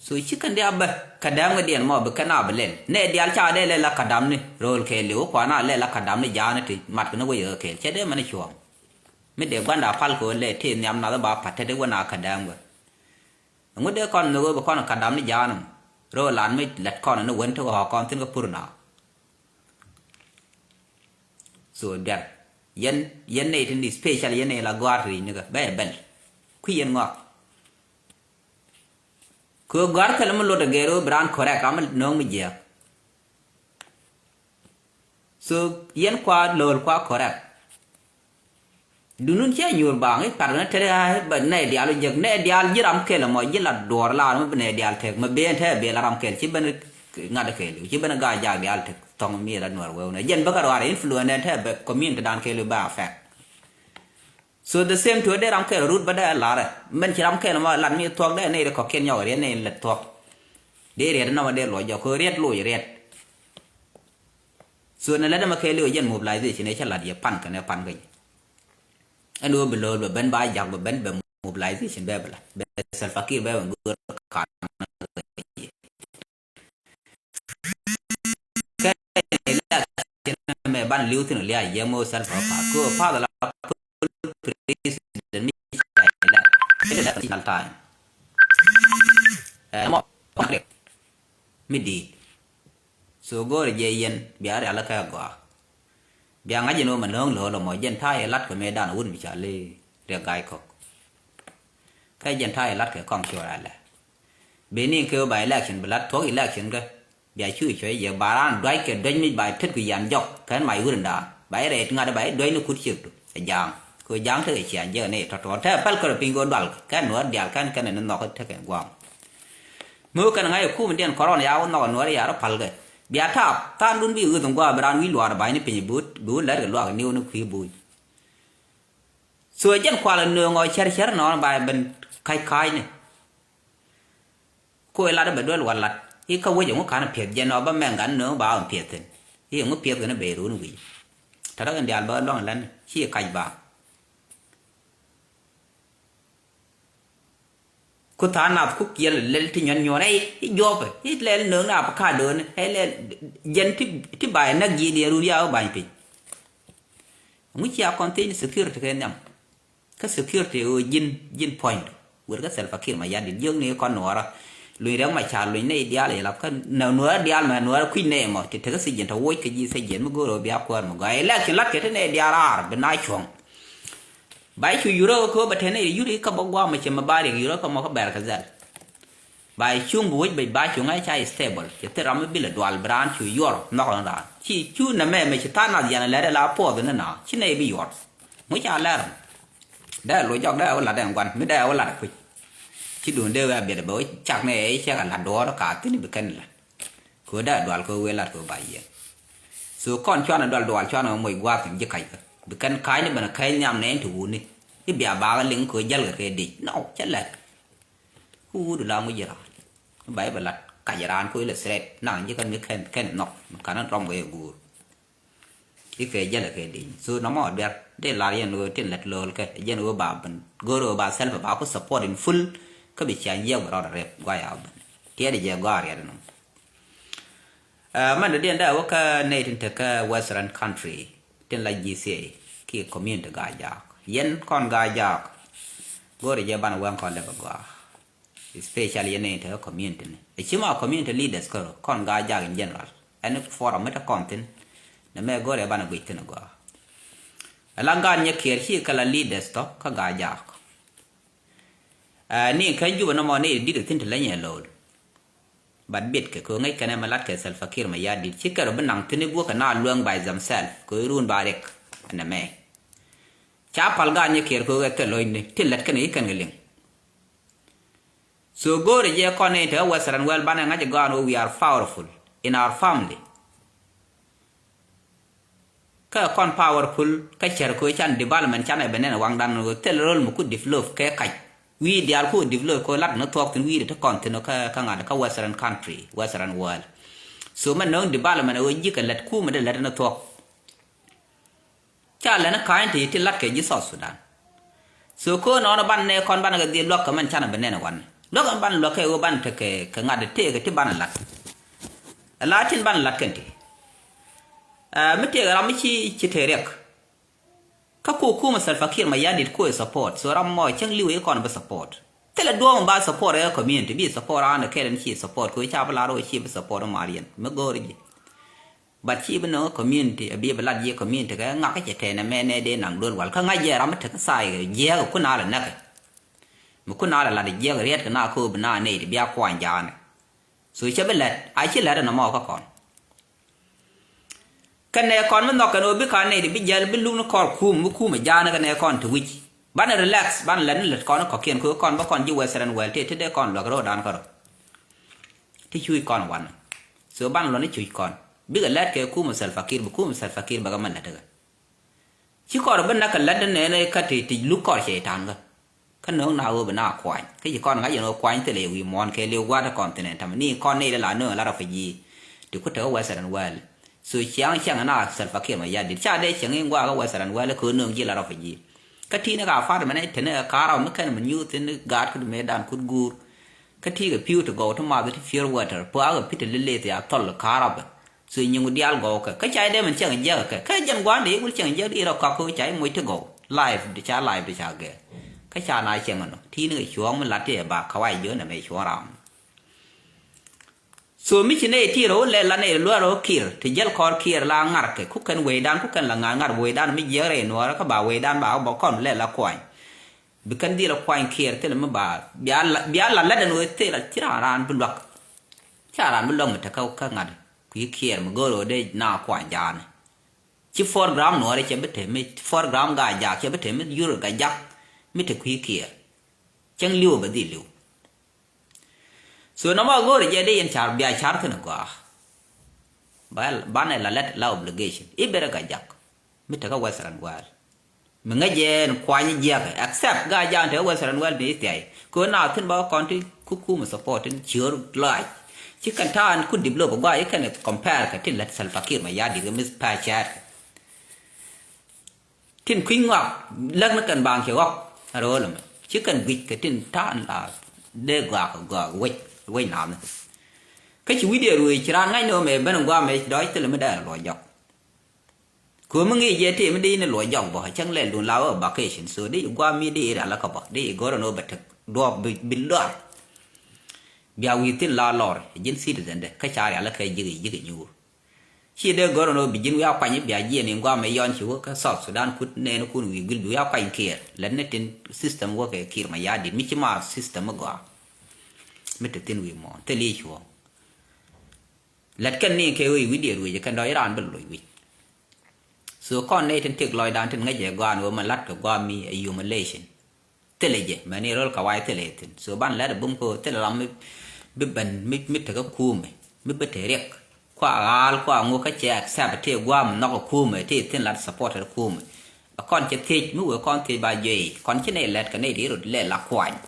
So ci kɛn diaal bä kɛ dɛm kɛ diɛn mɔ bi kɛn a bi lɛl nɛ diaal ca dee lɛl a kɛ damni ro̱o̱l kɛɛliw kuan a lɛl a kɛ damni jaani ti mat kɛ ni wec kɛ kɛɛl cɛ dee mɛn cuɔ̱ɔ̱ŋ. Mi dee gua̱nda pal kɛ ɣöö lɛ tëë nhiam nath ba pa̱t te dee wän a kɛ dɛm kɛ. Ŋut dee kɔn nhök ɣöö bi kɔn kɛ damni jaani mɔ ro̱o̱l an mi lɛt kɔn ni wän ti ɣɔ̱ɔ̱k kɔn thi̱n kɛ pur na. So duer yɛn yɛn nɛy ti ni special yɛn nɛy la gɔ̱a̱r ti ri̱c ni kɛ bɛ bɛl kui̱ yɛn ŋɔak. Kɛ gɔ̱a̱r kɛl mi lot agɛr ɣöö bi raan correct ram mi no̱o̱ŋ mi jiääk. So yɛn kua lo̱o̱l kua correct. Dunun ciɛ nyuur baaŋ i̱ pat ɣän tɛt ɣa̱a̱ i̱ bɛ nɛy diaal i̱ jek nɛy diaal ji̱ ram kɛl ɛmɔ ji̱ la duɔɔr laar mi bi nɛy diaal tek mi ben tɛɛ bel a ram kɛl ci ben ŋa̱t kɛl ci ben ga̱a̱ jaak diaal tek thɔŋ mi la nuɔr wewni jɛn bä kä ruaar influence ɛn tɛɛ bɛ community dan kɛl i̱ bɛ affect. So the same to dee ram kɛl rut bä dee larɛ mɛn ci ram kɛl ma lat mi thuɔk dee nɛy ri kɔkiɛn nyɔk riɛt nɛy lät thuɔk. Dee riɛt nɔmɔ dee luɔc jɔk kɛ riɛt loc riɛt. So nɛ lät ɛmɛ kɛl i̱ ɔ jɛn mobilization ɛ cä lat yɛ pan kɛnɛ pan kä jɛ. Ɛn ɣöö bi lo̱o̱l bɛ ben ba jak bɛ ben bɛ mobilization bɛ bɛ lat bɛ Salva Kiir bɛ bɛ go̱o̱r kan. Kɛ election mɛ ban li̱w thi̱n lia̱a̱ yɛ mo̱o̱ Salva Kiir kɛ ɣöö path ala president mi ca elect. It is election time. Ɛn mɔ mi di̱i̱t. So go̱o̱rɛ jɛ yɛn bia rial kɛ gɔaa. Bia ŋa̱c ɛn ɣöö mɛ no̱o̱ŋ lo̱o̱l ɔmɔ jɛn ta̱a̱ yɛ lat kɛ mëëdan wut mi ca li riɛk ga̱a̱c kɔk. Kä jɛn ta̱a̱ yɛ lat kɛ kɔŋ cuɔr alɛ. Bi niŋ kɛ ɣöö ba election bi lat thuɔ̱k election kä bia cu cuɔ̱c jɛ ba raan dua̱c kɛ duäc mic ba tet ku yan jɔk kɛn mac wut ɛn daan ba yɛ rɛɛt ŋa̱t ba yɛ duäc ni kut ciëkdu ɛ ja̱a̱ŋ kɛ ɣöö ja̱a̱ŋ tekɛ ciaŋ jɛ ni tɔ̱tɔ̱ te päl kärɛ piny kɛ ɣöö dual kɛn nuɔ̱ɔ̱r diaal kɛn kɛn ni nhɔk tekɛ gua̱a̱ŋ. Mi wä kɛn ŋa̱c ɛ kumdiɛn kɔrɔn ya wä nhɔk ɛ nuɔ̱ɔ̱r ya rɔ palkɛ bia taap thaandun bi ɣöth in gua̱a̱ bi raan wi̱i̱ luaar ba̱ny ni piny bi wä lɛt kɛ luaak niw ni kui̱ buuc. So ɛ jɛn kual ɛ nööŋ ɔ cär cär nɔɔn ba ɛ ben ka̱c ka̱a̱cni. Ko ɛ lat ɛ bɛ duel wal lat i̱ kä wec ɛŋu ka̱n piɛth jɛn ɔ bä mɛŋ gan nööŋ ba ɣän piɛth thi̱n i̱ ɛŋu piɛth kɛn ɛ ben ruun wi̱i̱. Tɛ̈rä kɛn diaal bä luaŋ ɛ lɛn ci ka̱c ba. Ku tha̱a̱ŋ nath kuk yɛl lɛl ti nyuɛn nyuɔn ɛ i̱ juɔpɛ i̱ lɛl nööŋ naap ka̱a̱do̱ni ɛ lɛl jɛn ti ba ɛ näk ji̱ diɛn run yaw ba̱ny piny. Ŋu cia kɔn thiec ni security kɛ nhiam. Kä security ɣöö ji̱n ji̱n puɔ̱nydu wër kä Salva Kiir Mayardit jiök ni kɔn nuɔɔrä. Luny Riɛk Macar luny nɛy diaal yɛ lap kä nuɔɔrä diaal mɛ nuɔɔrä kui̱ nɛy mɔ ti tekä thiec ji̱n tɔ woc kä ji̱ thiec ji̱n mi go̱o̱r ɣöö bia kuäär mi gɔaa election latkɛ ti nɛy diaal raar bi na cuɔ̱ŋ. Ba i̱ cu yurä kä bä tɛn i̱ yur i̱ kä bä gua̱a̱m i̱ cɛ mi ba riɛk yurä kä mɔ kä bɛr kɛ dhɛl. Ba i̱ cuŋ bi wec bɛc ba cuŋ a ca stable cɛ thil ram mi bilɛ dual bi raan cu yuɔr nhɔk raan raan ci cu nɛ mɛ mɛ ci tha̱a̱n nath yan lɛt ɛ la puɔth ni na ci nɛ i̱ bi yuɔr. Ŋu ca lɛr. Dee loc jɔk dee wä lat ɛn guan mi dee wä lat ɛ kuc. Ci duun dee wee a biɛt ɛ bɛ wä cak nɛ ɛ cɛ kɛ lat duɔɔr ka thin i̱ bi kɛn lat. Kɛ ɣöö dee dual kɛ ɣöö wee lat kɛ ɣöö ba yiëë. So kɔn cuanɛ dual dual cuanɛ moc gua̱a̱th kɛn ji̱ ka̱ckä bi kɛn ka̱cni ben kɛc nhiam nɛɛny ti wuni. I̱ bia bakä liŋ kɛ ɣöö jäl kɛ kɛ dic nɔ cä lɛt. Ku wut la ŋuc ji̱ raan i̱ ba i̱ bɛ lat kac raan ku ilɛ threat naŋ ji̱ kɛn mi kɛn kɛn nhɔk mi ka̱n rɔm kɛ yɛ guur. I̱ kɛ jäl kɛ dic so nɔmɔ duer dee lar yɛn ɣöö tin lät lo̱o̱l kɛ jɛn ɣöö ba ben go̱o̱r ɣöö ba self ba ku support in full. Kä bi cia jiɛk bɛ rɔɔd rep guay a ben tiɛɛt jɛ gɔaa riɛt nɔ. Mɛn dɔ̱diɛn dee wä kä nɛy tin te kä western country tin la G C A kiɛ community Gaajaak. Yɛn kɔn Gaajaak go̱o̱rɛ jɛ banɛ wɛŋ kɔn lɛ bɛ gɔaa. Especially yɛn nɛy te kä community ni ɛ ci ma community leaders kärɔ kɔn Gaajaak in general. Ɛn forum mi te kɔn thin nɛ mɛ go̱o̱rɛ banɛ guic thin gɔaa. Ɛ la gaat nyɛ kiɛɛr ci kɛ la leaders tɔ kä Gaajaak. Ni kɛ Jubɛ nɔmɔ ni dit thi̱n ti leny ɛ lo̱o̱l. But bit kɛ kɛ ŋäc kɛnɛ mɛ lat kɛ Salva Kiir mɛ ya dit ci kɛ rɔ bi naŋ thi̱n i̱ buɔ̱kɛ na luäŋ by themselves kɛ i̱ run ba riɛk ɛnɛ mɛ. Ca pal gaat nyɛ kiɛɛr kɛ ɣɛ kɛ lo̱cni ti lät kɛnɛ i̱ kɛn kɛ liŋ. So go̱o̱rɛ jɛ kɔn ni te Western world banɛ ŋa̱c ɛ gɔaan wä, we are powerful in our family. Kä kɔn powerful kä cär kɛ can development canɛ bɛ nɛn waŋdan wä thil rol mi ku develop kɛ kac. Wi̱i̱ diaal ku develop kɛ lat ni thuɔk thin wi̱i̱ ti kɔn thin kä kä ŋa̱t kä Western country, Western world. So mɛ nöŋ development wä ji̱ kɛ lät kumɛ dee lät ni thuɔk. Ca lɛn ka̱ny ti ti lat kɛ ji̱ South Sudan. So kä nɔnɔ ban nɛ kɔn ban kɛ dhil luäk kɛ mɛn canɛ bi nɛn wan. Luäk ban luäk kɛ ɣöö ban tekɛ kɛ ŋa̱t tëëkɛ ti ban lat. Ala tin ban lat kɛn ti. Ɛ, mi tëëkɛ ram mi ci ci te riɛk. Kä ku kumɛ Salva Kiir Mayardit ku ɛ support. So ram mɔ cäŋ li̱w i̱ kɔn bi support. Thilɛ duɔ̱ɔ̱m ba support ɛ community bi support an kɛl in ci support ku ca bi lar ɣöö ci bi support Malian. Mi go̱o̱ri ji̱. But ci bi nöŋ community a bi bi lat jiɛ community kɛ ŋak kä cɛ tɛnɛ mɛ nɛ dee naŋ duel wal kä ŋa̱c jɛ ram mi tek tha̱a̱c jiɛɛk kun a lɛ näk. Mi kun a lɛ lat jiɛɛk riɛt kɛ na kööb na nɛy ti bia kuany jaanɛ. So cɛ bi lɛt a ci lɛt ɛn ɛmɔ kä kɔn. Kɛnɛ kɔn mi nhɔk kɛn ɣöö bi ka nɛy ti bi jɛl bi luk ni kɔr kum mi kum jaanɛ kɛnɛ kɔn ti wi̱c. Banɛ relax banɛ lɛt ni lät kɔn kɔkiɛn kɛ kɔn bä kɔn ji̱ Western world ti ti dee kɔn luäk ro̱o̱dan kärɔ. Ti cuc kɔn wanɛ. So ban luɔni cuc kɔn. Bikɛ lät kɛ kumɛ Salva Kiir, bi kumɛ Salva Kiir bɛ kɛ mɛ lät kɛ. Ci kɔr bi nak kɛ lät nɛnɛ kä ti ti luk kɔr cɛy-tan kɛ. Kä no̱o̱ŋ na ɣöö bi na kuany. Kä ci kɔn ŋa̱c yɛn ɣöö kuany thilɛ wi̱i̱ muɔ̱ɔ̱n kɛ liw gua̱a̱th kɔn thin ɛn tamɛ ni kɔn ni ilɛ la no̱o̱ŋ la refugee. Ti ku tekɛ Western world. So ciaŋ ciaŋ na Salva Kiir Mayardit. Ca dee cieŋ in gua̱a̱k kä Western world kɛ no̱o̱ŋ ji̱ la refugee. Kä ti̱i̱ ni ka apartment ni teni ɛ ka̱rau mi kɛn mi nyuuth thin gaat kut mëëdan kut guur. Kä ti̱i̱ kɛ pi̱w ti gɔw ti math ti pure water. Pua̱a̱k kɛ pi̱t ti lilith ya thɔl ka̱rau bɛ. So nyiŋ diaal gɔw kɛ. Kä ca dee min cieŋ jiäk kɛ. Kä jɛn gua̱a̱n dee i̱ wul cieŋ jiäk di rɔ kak kä ca i̱ moc ti gɔw. Life di ca life di ca gɛɛ. Kä ca na cieŋ ɛnɔ. Ti̱i̱ ni kɛ cuɔ̱ɔ̱ŋ mi lat ti ɛ ba kawac jiön ɛmɛ cuɔ̱ɔ̱ŋ ram. So mi ci nɛy ti rɛw lɛ la nɛy luäär rɛw Kiir ti jäl kɔr Kiir la ŋa̱r kɛ ku kɛn wecdan ku kɛn la ŋa̱r ŋa̱r wecdan mi jiɛk rɛy nuɔɔrä kä ba wecdan ba bä kɔn lɛ la kuany. Bi kɛn dhil kuany Kiir thilɛ mi ba bia la bia la lät ɛn wec thilɛ ci raan raan bi luäk. Ca raan bi luäk mi te kä kä ŋa̱t kui̱ Kiir mi go̱o̱r wec dee na kuany jaanɛ. Ci four gram nuɔɔrä cɛ bi te mi four gram ga jak cɛ bi te mi yur ga jak mi te kui̱ Kiir. Cäŋ li̱w bɛ dhil li̱w. So nɔmɔ go̱o̱rɛ jɛ dee yɛn car bia car thin gɔaa. Bal banɛ la lɛt la obligation i̱ berɛ ga jak mi tekä Western world. Mi ŋäc jɛ ɛn kuany jiɛkɛ except ga jak tekä Western world mi i̱ thiay. Kɛ na thin ba kɔn ti kukumɛ support tin ciöör lɔac. Ci kɛn ta̱a̱n ku develop gɔaa i̱ kɛn compare kɛ tin lät Salva Kiir Mayardit kɛ mi paa cɛɛt kɛ. Tin kui̱ny ŋɔak läk ni kɛn baaŋ cɛ ɣɔk a ro̱o̱l ɛmɛ ci kɛn guic kɛ tin ta̱a̱n la dee gɔak gɔak wec wec nathni. Kä ci wi̱cdiɛ ruëëc ci raan ŋa̱cni ɣöö mɛ ben in gua̱a̱ mɛ dɔɔc thilɛ mi dɛɛr luɔc jɔk. Köömi ŋi̱i̱c jɛ tëë mi dee in luɔc jɔk bä cäŋ lɛl dun la wä vacation so dee in gua̱a̱ mi dee in rial kä bä dee in go̱r ɛn ɣöö bɛ tek duɔɔp bi luar. Bia wi̱i̱ thin la lɔr ji̱n citizen dɛ kä ca rial kä ji̱k ji̱k nyuur. Ci dee gör ɛn ɣöö bi ji̱n wiaa kuany i̱ bia jiɛn in gua̱a̱m ɛ yɔn ci wä kä South Sudan kut nɛɛni kun wi̱i̱ guil bi wiaa kuany Kiir lät ni tin system wä kɛ Kiir Mayardit mi ci ma system mi gɔaa. Mi te thin wi̱i̱ muɔ̱ɔ̱n thil i̱ cuɔ̱ɔ̱ŋ. Lät kɛn ni kɛ ɣöö i̱ wi̱cdiɛn ruëëc kɛn dɔ̱ i̱ raan bi loc wi̱c. So kɔn nɛy tin tëk lɔcdan tin ŋäc ɛ gɔaa ɛn ɣöö mɛ la̱t kɛ gua̱a̱m mi ɛ humiliation. Thilɛ jɛ mɛni röl kɛ wa̱i̱ thilɛ jɛ thi̱n. So banɛ lɛt ɛ bum kä ɣöö thilɛ ram mi bi ben mi mi tekä kuumɛ mi bi te riɛk. Kua ɣa̱a̱l kua ŋu kä cɛ accept tëë gua̱a̱m nhɔk ɛ kuumɛ tëë thi̱n lat supporter kuumɛ. Ɛ kɔn cɛ thiec mi wëë kɔn thiec ba juey kɔn ci nɛy lɛt kɛ nɛy ti rot lɛ la kuany.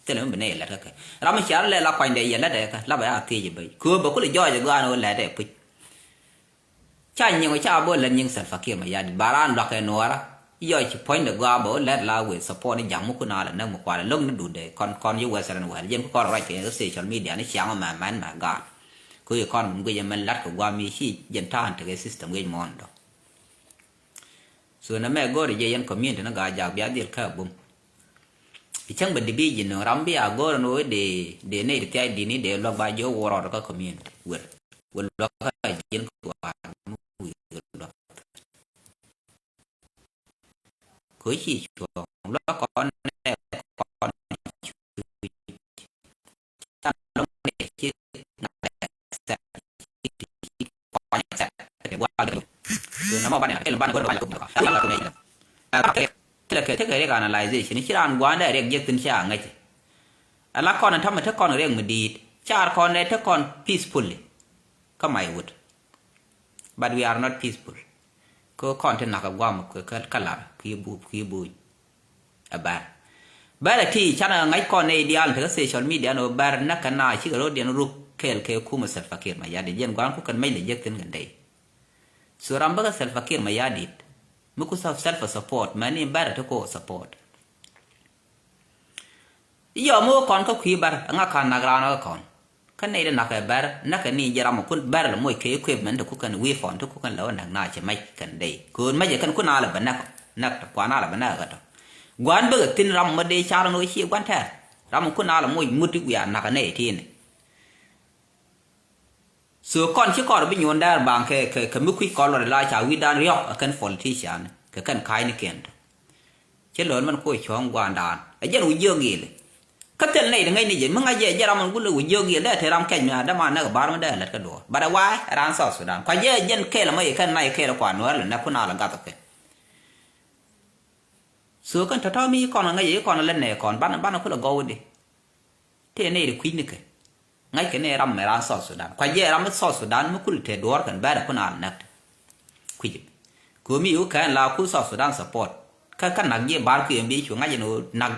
Thilɛ mi bi nɛy lɛt kä kɛ ram mi cia rot lɛ la kuany dee yɛ lɛt ɛ kä la bɛ a thiec ɛ bä kɛ ɣöö bɛ kulɛ jɔɔc ɛ gɔaa ɛn ɣöö lɛt ɛ puc. Ca nyiŋ ca bä lät nyiŋ Salva Kiir Mayardit ba raan lua̱k kɛ nuɔɔrä. Yɔc ci puɔ̱nydɛ gɔaa bä wä lät la wëë support ni ja̱ŋ mi kun a lɛ näk mi kualɛ lo̱k ni duundɛ kɔn kɔn yi Western world jɛn kä kɔn ruac kɛ social media ni ciaŋ mɛ mɛn mɛ gaat. Kö yi kɔn min guic ɛmɛn la̱t kɛ gua̱a̱m mi ci jɛn ta̱a̱n tekɛ system wi̱c muɔ̱ɔ̱n dɔ̱. So nɛ mɛ go̱o̱rɛ jɛ yɛn community ni gaa jaak bia dhil kä bum. Bi cäŋ bɛ division ni ram bia go̱o̱rɛ ni wee dee dee nɛy ti thiac di̱t ni dee luäk ba jiɛ wä rɔɔd kä community wër. Wä luäk kä jiɛn kɛ wa̱a̱ mi wi̱i̱ luäk. Kɛ ci cuɔ̱ɔ̱ŋ luäk kɔn nɛ kɔn. Tekɛ riɛk analyzation ci raan gua̱a̱n dee riɛk jiɛk thi̱n ca ŋäc. Ala kɔn in tɔmɛ te kɔn riɛk mi di̱i̱t, car kɔn ɛ te kɔn peacefully kä my wood. But we are not peaceful. Kä kɔn te nak ɛ guam kä, kä, kä lar, kä i̱ bu, kä i̱ bu. Ɛ bär. Bär ɛ ti can ɛ ŋa̱c kɔn nɛy diaal in te kä social media ni ɣöö bär näk kɛ na cikɛ ro̱diɛn ruk kɛɛl kɛ kumɛ Salva Kiir Mayardit. Jɛn gua̱n ku kɛn mɛc lɛ jek thi̱n kɛn dey. So ram bä kä Salva Kiir Mayardit. Mi ku self, self support, mɛni bär ɛ ti ku support. I̱ yɔ mi wä kɔn kä kui̱ bär, ɛŋa ka nak raan kä kɔn. Kä nɛy ti nak kɛ bär, näk kɛ ni jɛ ram kun bär lɛ moc kɛ equipment ti ku kɛn weapon ti ku kɛn lɛ wä näk na cɛ mac kɛn dey. Köön mac kɛn kun a lɛ bɛ näk, näk tɔ, kuan a lɛ bɛ näk kɛ tɔ. Gua̱n bä kɛ thi̱n ram mi dee car ni wä ci gua̱n tɛɛr. Ram kun a lɛ moc mut ti wiaa nak kɛ nɛy ti̱i̱ni. So kɔn ci kɔn bi nyuɔn dɛɛr baŋ kɛ, kɛ, kɛ mi kui̱ kɔn lɔt la ca wi̱dan riɔk ɛ kɛn politician kɛ kɛn ka̱a̱cnikiɛn tɔ. Ci lon mɛn kuɔ cuɔ̱ŋ gua̱a̱ndan ɛ jɛn wi̱c jiök gil. Kä thil nɛy ti ŋäcni jɛ mi ŋa̱c jɛ jɛ ram mɛn gul wi̱c jiök gil dee te ram kɛc mi a däman näk ba̱r mi dee lät kä duɔ̱ɔ̱r. But ɛ wa̱a̱ ɛ raan South Sudan kua̱c jɛ jɛn kɛl ɛmɔ yɛ kɛn nac kɛl kuan Nuäär lɛ nɛk kun a lɛ gath ɔ kɛn. So kɛn tɔ̱tɔ̱ mi kɔn ŋäc jɛ kɔn lät nɛ kɔn banɛ, banɛ kulɛ gɔw di. Tëë nɛy ti kui̱cnikɛ. Ŋa̱ckɛ nɛy ram mɛ raan South Sudan. Kua jɛ ram mi South Sudan mi kul te duɔ̱ɔ̱r kɛn bɛ̈ɛ̈r ɛ kun a näk. Kui̱c. Ko̱mi yu kɛn la ku South Sudan support. Kä, kä nak jiɛ bar kui̱ ɛn bi cu ŋa̱c ɛn ɣöö nak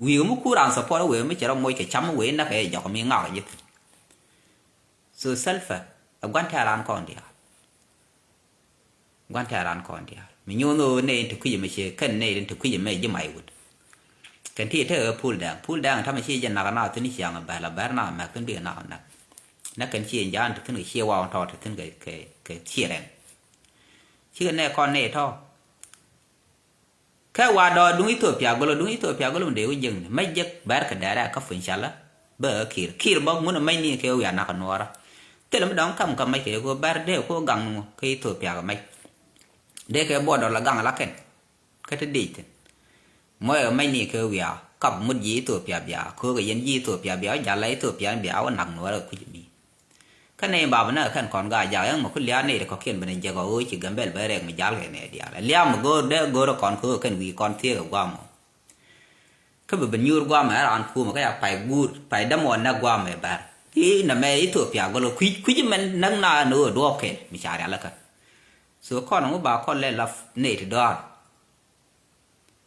wi̱i̱ mi ku raan support wi̱i̱ mi cɛ rɔ moc kɛ cam wi̱i̱ näk kɛ jɔk mi ŋak ji̱. So Salva ɛ gua̱n tɛ̈r raan kɔn diaal. Gua̱n tɛ̈r raan kɔn diaal. Mi nyuɔ̱n ɣöö nɛy in te kui̱c ɛmɛ cië kɛn nɛy in te kui̱c ɛmɛ ji̱ may wut. Kɛn ti tekɛ Pul Dɛŋ. Pul Dɛŋ tamɛ ci jɛ nak na thi̱n ciaŋ bɛl a bɛr na mɛk thi̱n bikɛ na näk. Nɛ kɛn ci jaan te thi̱n kɛ ciɛ waw tɔt te thi̱n kɛ, kɛ, kɛ ciɛ rɛŋ. Cikɛ nɛ kɔn nɛy tɔ̱. Kɛ wa dɔɔr duŋ Ethiopia golo, duŋ Ethiopia golo mi dee wi̱c jek ni. Mɛ jek bɛr kɛ dɛrɛ kä piny cala. Bä Kiir. Kiir bä ŋun mɛc ni kɛ wi̱i̱ a nak nuɔɔrä. Thilɛ mi dɔ̱ŋ kam kä mɛc kɛ ko bɛr dee ko gaŋ ni ŋu kɛ Ethiopia kɛ mɛc. Dee kɛ border la gaŋ la kɛn. Kä ti dec thin. Mɔc kɛ mɛc ni kɛ wi̱i̱ a kap mut ji̱ Ethiopia bia. Ko kɛ yɛn ji̱ Ethiopia bia wä jala Ethiopia bia wä nak nuɔɔrä kui̱c mi. Kä nɛy bap nɛ kɛn kɔn Gaajak ɛn mɛ ku lia̱a̱ nɛy ti kɔ̱kiɛn ben jek ɔ ɣöö ci Gambɛl ben rɛk mi jal kɛ nɛy diaal. Ɛ lia̱a̱ mi go̱o̱r dee go̱o̱r kɔn köök kɛn wi̱i̱ kɔn thiek ɛ guam ɔ. Kä bi ben nyuur guam ɛ raan kuum kä ya pay guur, pay däm ɔ näk guam ɛ bär. I̱ nɛ mɛ Ethiopia gɔl ɔ kui̱c, kui̱c mɛn näk na ni ɣöö duɔɔp kɛn mi ca rial kä. So kɔn ŋu ba kɔn lɛ lap nɛy ti dɔaar.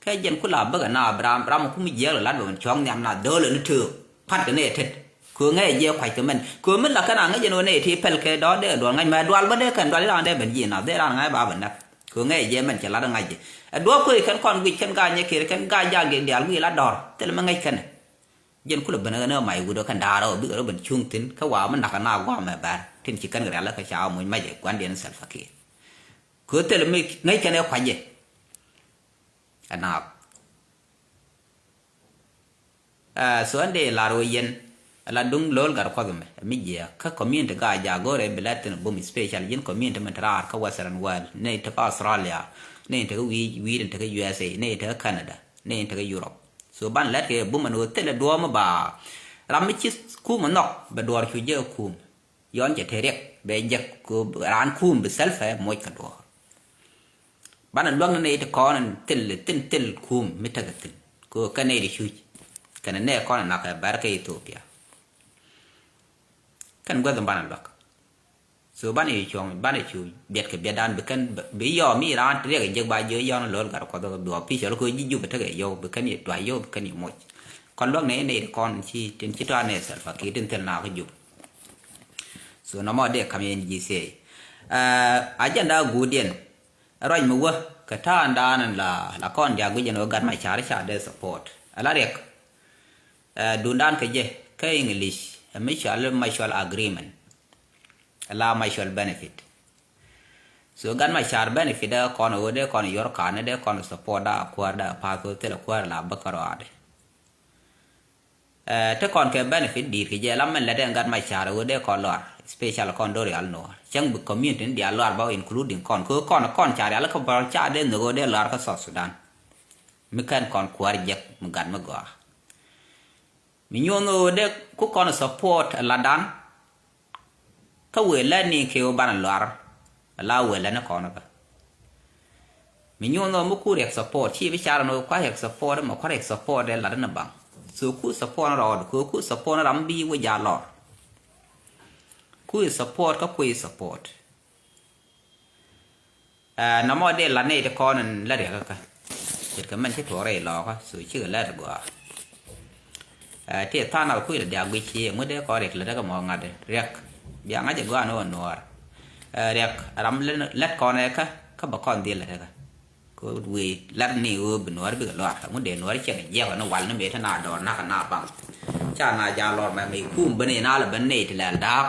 Kɛ jɛn ku la bäkɛ na bi ram, ram kum jiɛɛk lɛ lat bɛ mɛn cuɔ̱ŋ nhiam na dho̱o̱lɛ ni töök. Pa̱t kɛ nɛy tet. Kɛ ɣöö ŋäcɛ jɛ kua̱c kɛ mɛn. Kɛ ɣöö mi la kɛn a ŋäc jɛn ɣöö nɛy ti pɛl kɛ dɔ̱ɔ̱r dee duɔl ŋa̱c mɛ dual bä dee kɛn dual i̱ raan dee ben ji̱ na dee raan ŋa̱c ba ben näk. Kɛ ɣöö ŋäcɛ jɛ mɛn cɛ lat ŋa̱c jɛ. Ɛ duɔ̱ɔ̱p kɛ kɛn kɔn guic kɛn Gaajak Kiir kɛn Gaajak Gek diaal guic lat dɔ̱ɔ̱r. Thilɛ mi ŋäc kɛnɛ. Jɛn kulɛ ben ɣän ɛ may wut ɛ kɛn da̱a̱r ɛ bikɛ rɔ ben cuŋ thi̱n kä wa mi nak ɛ na guam ɛ bär. Tin ci kɛn kɛ rial ɛ kɛ ca muc macɛ gua̱ndiɛn Salva Kiir. Kɛ ɣöö thilɛ mi ŋäc kɛnɛ kua̱c jɛ. Ɛ naap. Ɛ, so ɛn dee lar wä yɛn, ɛ la duŋ lo̱l gat kuɔth mɛ, ɛ mi jiɛɛk, kä community Gaajak go̱rɛ bi lɛt thi̱n bum, especially ji̱n community mɛn te raar kä Western world, nɛy te kä Australia, nɛy te kä wi̱i̱, wi̱i̱ te kä U S A, nɛy te kä Canada, nɛy te kä Europe. So ban lɛt kɛ bum ɛn ɣöö thilɛ duɔ̱ɔ̱m ba ram mi ci kum ɛ nhɔk, bɛ duɔ̱ɔ̱r cu jek ɛ kum. Yɔn cɛ te riɛk bɛ jek kɛ raan kum bi Salva moc kɛ duɔ̱ɔ̱r. Banɛ luäk ni nɛy ti kɔn in thil, thil, thil kum mi tekɛ thi̱n. Kɛ ɣöö kɛn nɛy ti cuc. Kɛnɛ nɛ kɔn in nakɛ bɛr kä Ethiopia. Kɛn guäth in banɛ luäk. So banɛ cu cuɔ̱ŋ, banɛ cu biɛt kɛ biɛtdan bi kɛn, bi yɔm i̱ raan ti riɛk jek ba jiö yɔn lo̱l gat kuɔth bi official kɛ ɣöö ji̱ Jup tekɛ yɔw, bi kɛn yɛ duay yɔw, bi kɛn yɛ moc. Kɔn luäk nɛy, nɛy ti kɔn ci, tin ci tɔ̱ anɛ Salva Kiir tin thil na kä Jup. So nɔmɔ dee kam yɛn ji̱ thiey. Ɛ, agenda guudiɛn. Ruac mi wä kɛ ta̱a̱ndan la, la kɔn diaal guic ɛn ɣöö Gat Macar ca dee support. Ala riɛk, ɛ, duundan kɛ jɛ kä English, ɛ mi cɔal mutual agreement. Ala mutual benefit. So Gat Macar benefit dee kɔn ɣöö dee kɔn yuɔr ka̱n dee kɔn support da kuäär da path ɣöö thilɛ kuäär la bä kärɔaadɛ. Ɛ, te kɔn kɛ benefit di̱i̱t kɛ jɛ la mɛn lɛt ɛn Gat Macar ɣöö dee kɔn lɔar, special kɔn do̱r rial nuɔɔr. Cäŋ bi community ni diaal lɔar bä including kɔn. Kɛ ɣöö kɔn, kɔn ca rial kä bɔl ca dee nhök ɣöö dee lɔar kä South Sudan. Mi kɛn kɔn kuäär jek mi gat mi gɔaa. Mi nyuɔ̱n ɣöö dee ku kɔn support ɛ latdan. Kä wëë lät ni kɛ ɣöö banɛ luar. La wëë lät ni kɔn kä. Mi nyuɔ̱n ɣöö mi ku riɛk support, ci bi car ni ɣöö kua riɛk support, mɛ kua riɛk support dee lat ni baŋ. So ku support ni rɔɔd, ku ku support ni ram bi wä ja lɔr. Ku support kä ku support. Ɛ, nɔmɔ dee la nɛy ti kɔn in la riɛk kä. Ce̱tkɛ mɛn ci tuɔɔk rɛy lɔɔkä, so cikɛ lɛt gɔaa. Ɛ, ti tha̱a̱ŋ na kui̱ la diaak guic ci ŋut dee kɔn riɛk lät kä mɔ ŋa̱t riɛk. Bia ŋa̱c ɛ gɔaa ni wä nuɔɔr. Ɛ, riɛk ram lät kɔn ɛ kä, kä bɛ kɔn dhil lät kä. Kɛ wi̱i̱ lat ni ɣöö bi nuɔɔr bikɛ luaak, ŋut dee nuɔɔr ciɛŋ jiɛk ni wal ni mëë te na dɔɔr nak na baŋ. Ca na ja lɔr mɛ mi kum ben in alɛ ben nɛy ti lɛl da̱a̱k.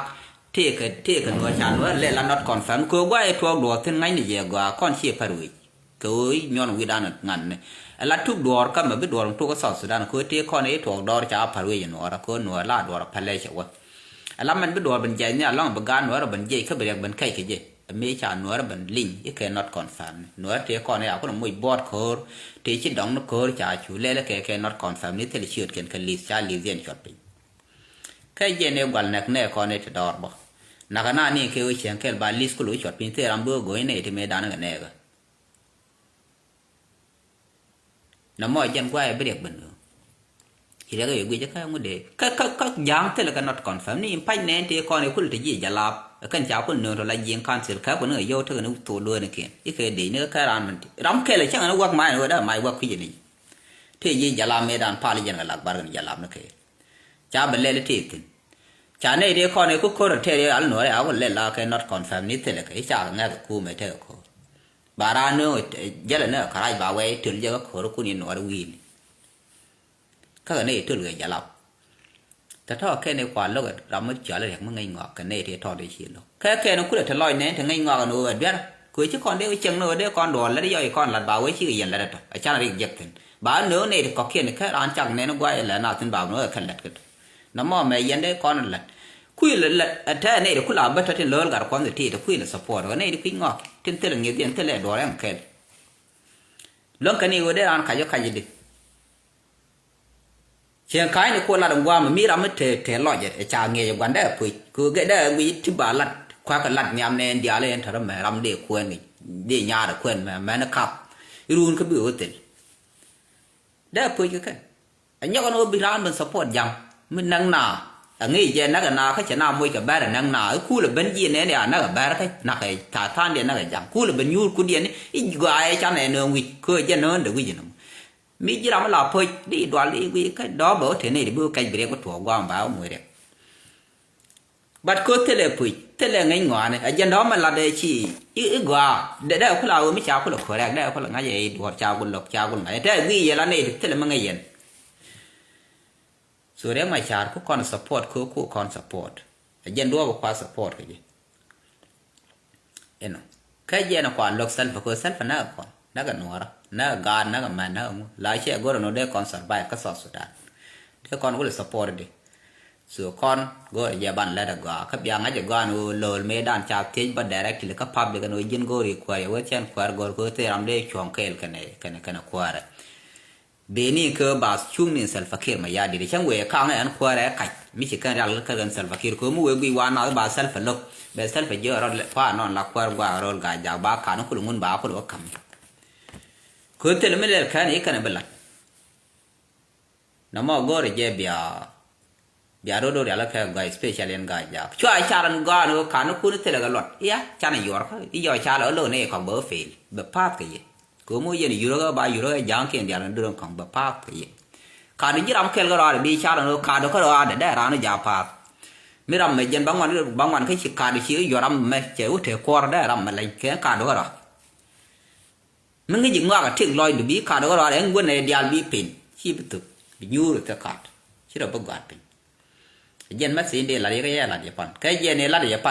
Tëëkɛ, tëëkɛ nuɔɔr ca nuɔɔr lɛ la not confirm. Kɛ guay tuɔɔk duɔɔk thi̱n ŋa̱cni jɛ gɔaa kɔn ciɛ pär wec. Kɛ ɣöö i̱ nyuɔn wi̱dan ŋa̱n ni. Ɛ la tuk duɔɔr kä mɛ bi duɔɔr tuk kä South Sudan kɛ ɣöö tëë kɔn i̱ tuɔɔk dɔɔr ca pär wec nuɔɔr kɛ ɣöö nuɔɔr la duɔɔr pälɛ cɛ wä. Ɛ la mɛn bi duɔɔr ben jiɛc ni alɔŋ bi gaat nuɔɔr ben jiɛc kä bi riɛk ben kɛc kɛ jɛ. Ɛ mëë ca nuɔɔr ben liŋ i̱ kɛ not confirm ni. Nuɔɔr tëë kɔn i̱ a kun moc buɔɔt ko̱o̱r, tëë ci dɔŋ ni ko̱o̱r ca cu lɛl i̱ kɛ kɛ not confirm ni thil ciöt kɛn kɛ li̱th ca li̱th yɛn cuɔt piny. Kä jɛn ëë gual nɛk nɛɛk kɔn ëë ti dɔɔr bä. Nakä na ni kɛ ɣöö cieŋ kɛl ba li̱th kul ɣöö cuɔt piny thil ram bi ɣöö go̱o̱ny nɛy ti mëë dan kɛ nɛɛkä. Nɔmɔ jɛn guayɛ bi riɛk ben ɣöö ci riɛk ëë guic kä ŋut dee kä kä kä ja̱a̱ŋ thilɛ kɛ not confirm ni in pa̱c nɛɛn ti kɔn ëë kul ti ji̱ jalap. Kɛn ca kul nööŋ tɔ la ji̱ in council kä kul ni ɣöö yɔw tekɛ ni thok lueenikiɛn i̱ kɛ dec ni kä raan min ti ram kɛl ɛ cäŋ ni wäk ma̱a̱c ni ɣöö dee ma̱a̱c wäk kui̱c ni. Ti ji̱ jalap mëë dan pal jɛn kɛ lak bar kɛn jalap ni kɛ. Ca bɛ lɛl i̱ tëë thi̱n. Ca nɛy tëë kɔn i̱ ku ko̱r tëë riɛk al nuɔɔri a ku lɛl la kɛ not confirm ni thilɛ kɛ i̱ ca kɛ ŋɛk ɛ kuum ɛ tekɛ ko̱r. Ba raan nööŋ jälɛ ni ɛ kärac ba wɛy töl jɛ kä ko̱r kun i̱ nuɔɔri wi̱i̱ni. Kä kɛ nɛy töl kɛ jalap. Tɛ tɔ̱ kɛn i̱ kua lo̱k ɛ ram mi cɔal i̱ riɛk mi ŋäc ŋɔak kɛ nɛy tëë tɔ̱ dee ci lo̱k. Kɛ kɛn i̱ kulɛ te lɔc nɛn te ŋäc ŋɔak ɛn ɣöö ɛ duer. Kɛ ɣöö ci kɔn dee wä cieŋ ni ɣöö dee kɔn duɔɔr lät i̱ yɔc i̱ kɔn la̱t ba wee cikɛ yɛn la̱t ɛ tɔ̱. Ɛ can riɛk jek thi̱n. Ba nööŋ nɛy ti kɔ̱kiɛn kɛ raan cak nɛn guay ilɛ na thi̱n ba mi wee kɛ la̱t kä tɔ. Nɔmɔ mɛ yɛn dee kɔn la̱t. Kui̱ lɛ la̱t ɛ tɛɛ nɛy ti ku la bä tɔ tin lo̱l gat kuɔn ti ti ti kui̱ lɛ support kɛ nɛy ti kui̱ ŋɔak tin thilɛ ŋi̱th yɛn thilɛ duɔɔr ɛn kɛl. Luäŋ kɛn i̱ ɣöö dee raan kac ɣä kac i̱di. Cieŋ ka̱ny ni ku lat in gua̱a̱m mi ram mi te te lɔc ɛ ca ŋiɛc ɛ gua̱n dee puc ku gɛ dee guic ti ba lat kua̱k lat nhiam nɛɛn diaal in te rɔ mɛ ram dee kuɛn ŋic dee nyaar ɛ kuɛn mɛ mɛn kath. Iruun kä bi ɣöö thil. Dee puc kɛ kɛn. Ɛ nyɔk ɛn ɣöö bi raan ben support ja̱ŋ mi näk na. Ɛ ŋi̱i̱c jɛ näk ɛ na kä cɛ na moc kɛ bɛr ɛ näk na i̱ kuul ɛ ben jiɛn nɛn ya näk ɛ bɛr kä nak ɛ tha̱a̱ŋ diɛn näk ɛ ja̱ŋ kuul ɛ ben nyuur ku diɛn i̱ gɔaa ɛ can ɛ nööŋ wi̱c köö jɛ nööŋ de wi̱c ɛn. Mi ji̱ ram mi la puc di dual di wi̱c kä dɔ̱ɔ̱k bɛ wä te nɛy di bi wä kɛc bi riɛk wä tuɔɔk guam ba wä muc riɛk. But kä thilɛ puc thilɛ ŋäc ŋɔaani a jɛn dɔ̱ɔ̱k mi lat dee ci i̱ gɔaa dee dee kula wä mi ca kula correct dee kula ŋa̱c ɛ i̱ duɔ̱ɔ̱r ca kula lɔk ca kula ŋa̱c ɛ tɛ wi̱i̱ yɛ la nɛy di thilɛ mi ŋäc yɛn. So riɛk ma car ku kɔn support ku ku kɔn support. A jɛn duɔ̱ɔ̱k kua support kɛ ji̱. Inɔ kä jɛn kua lo̱k Salva kɛ Salva näk kɔn näk nuɔrä näk gaat näk mɛn näk ŋu la cɛ go̱r nɔ dee kɔn survive kä South Sudan. Dee kɔn wul support di. So kɔn go̱r jɛ ban lɛt a gɔaa kä bia ŋa̱c a gɔaa ni wä lo̱l mëë dan ca thiec bä directly kä public ni wä ji̱n go̱r i̱ kuäär yɛ wä cɛn kuäär go̱r kɛ wä thil ram dee cuɔ̱ŋ kɛɛl kɛnɛ kɛnɛ kɛnɛ kuäärɛ. Beni kä ba cuŋ ni Salva Kiir Mayardit cäŋ wëë kaŋ ɛn kuäärɛ kac mi ci kɛn rial kä kɛn Salva Kiir kɛ mi wëë guic wa nath ba Salva lo̱k bɛ Salva jiök rɔt pa nɔn la kuäär guaak rɔl gac jak ba kan kul ŋun ba kul wä ka̱m. Kɛ thil mi lɛl kɛn i̱ kɛn bi lat. Nɔmɔ go̱o̱rɛ jɛ bia Bia do̱do̱ rial kɛ gɔaa especially ɛn Gaa Jaak. Cua car ɛn gɔaa ni wä kan ni kun thilɛ kɛ luɔt. Ia can ɛ yuɔr kä i̱ yɔ car ɛ lo̱k ni kɔk bɛ wä fail bɛ path kɛ yɛ. Kɛ wä mi wä yɛn yurä kä ba yurä kɛ ja̱a̱ŋ kiɛn diaal ni duer ɛn kɔŋ bɛ path kɛ yɛ. Kan ni ji̱ ram kɛl kä rɔaadɛ bi car ɛn wä ka̱a̱du kä rɔaadɛ dee raan ni ja̱a̱ŋ path. Mi ram mɛ jɛn ba ŋuan ba ŋuan kä ci ka̱a̱du ci yuɔr ram mɛ cɛ wä te kuɔr dee ram mɛ leny kɛ ka̱a̱du kä rɔaadɛ. Mi ŋi̱ci ŋɔak a tik lɔcdu bi kat ɣöö rɔɔdɛ ɛn guändɛ diaal bi pin ci bi thuk bi nyuur kä kat ci rɔ bi gɔ̱a̱t piny. Jɛn mɛ thi̱n dee lat yɛ kɛ yɛ lat yɛ pan kɛ jɛn ɛ lat yɛ pan.